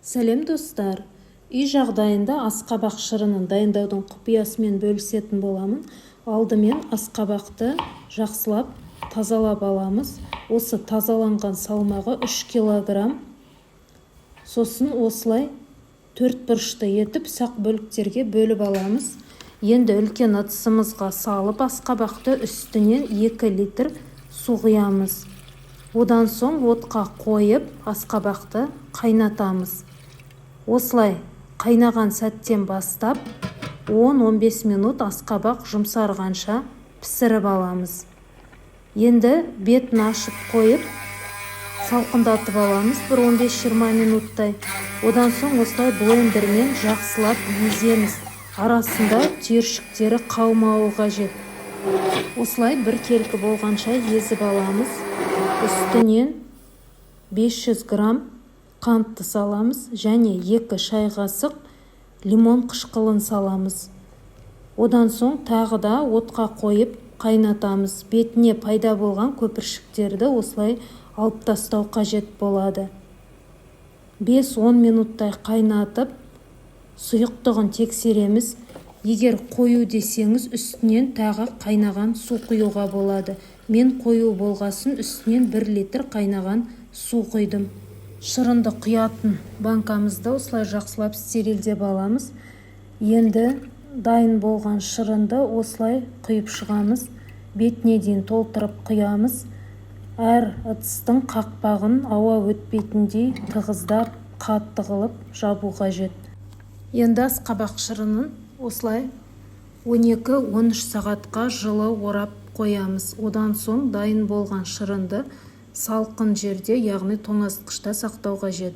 Сәлем, достар! Үй жағдайында асқабақ шырынын дайындаудың құпиясымен бөлісетін боламын. Алдымен асқабақты жақсылап тазалап аламыз. Осы тазаланған салмағы 3 килограмм. Сосын осылай төрт бұрышты етіп, ұсақ бөліктерге бөліп аламыз. Енді үлкен ыдысымызға салып, асқабақты үстінен 2 литр су құямыз. Одан соң отқа қойып, асқабақты қайнатамыз. Осылай қайнаған сәттен бастап 10-15 минут асқабақ жұмсарғанша пісіріп аламыз. Енді бетін ашып қойып, салқындатып аламыз бір 15-20 минуттай. Одан соң осылай блендермен жақсылап еземіз. Арасында түйіршіктері қалмауы қажет. Осылай біркелкі болғанша езіп аламыз. Үстінен 500 грамм қантты саламыз және 2 шай қасық лимон қышқылын саламыз. Одан соң тағы да отқа қойып қайнатамыз. Бетіне пайда болған көпіршіктерді осылай алып тастау қажет болады. 5-10 минуттай қайнатып, сұйықтығын тексереміз. Егер қою десеңіз, үстінен тағы қайнаған су құюға болады. Мен қою болғасын, үстінен 1 литр қайнаған су құйдым. Шырынды құятын банкамызды осылай жақсылап стерилдеп аламыз. Енді дайын болған шырынды осылай құйып шығамыз. Бетіне дейін толтырып құямыз. Әр ыдыстың қақпағын ауа өтпейтіндей тығыздап, қатты қылып жабу қажет. Енді асқабақ шырынын осылай 12-13 сағатқа жылы орап қоямыз. Одан соң дайын болған шырынды салқын жерде, яғни тоңазытқышта сақтау қажет.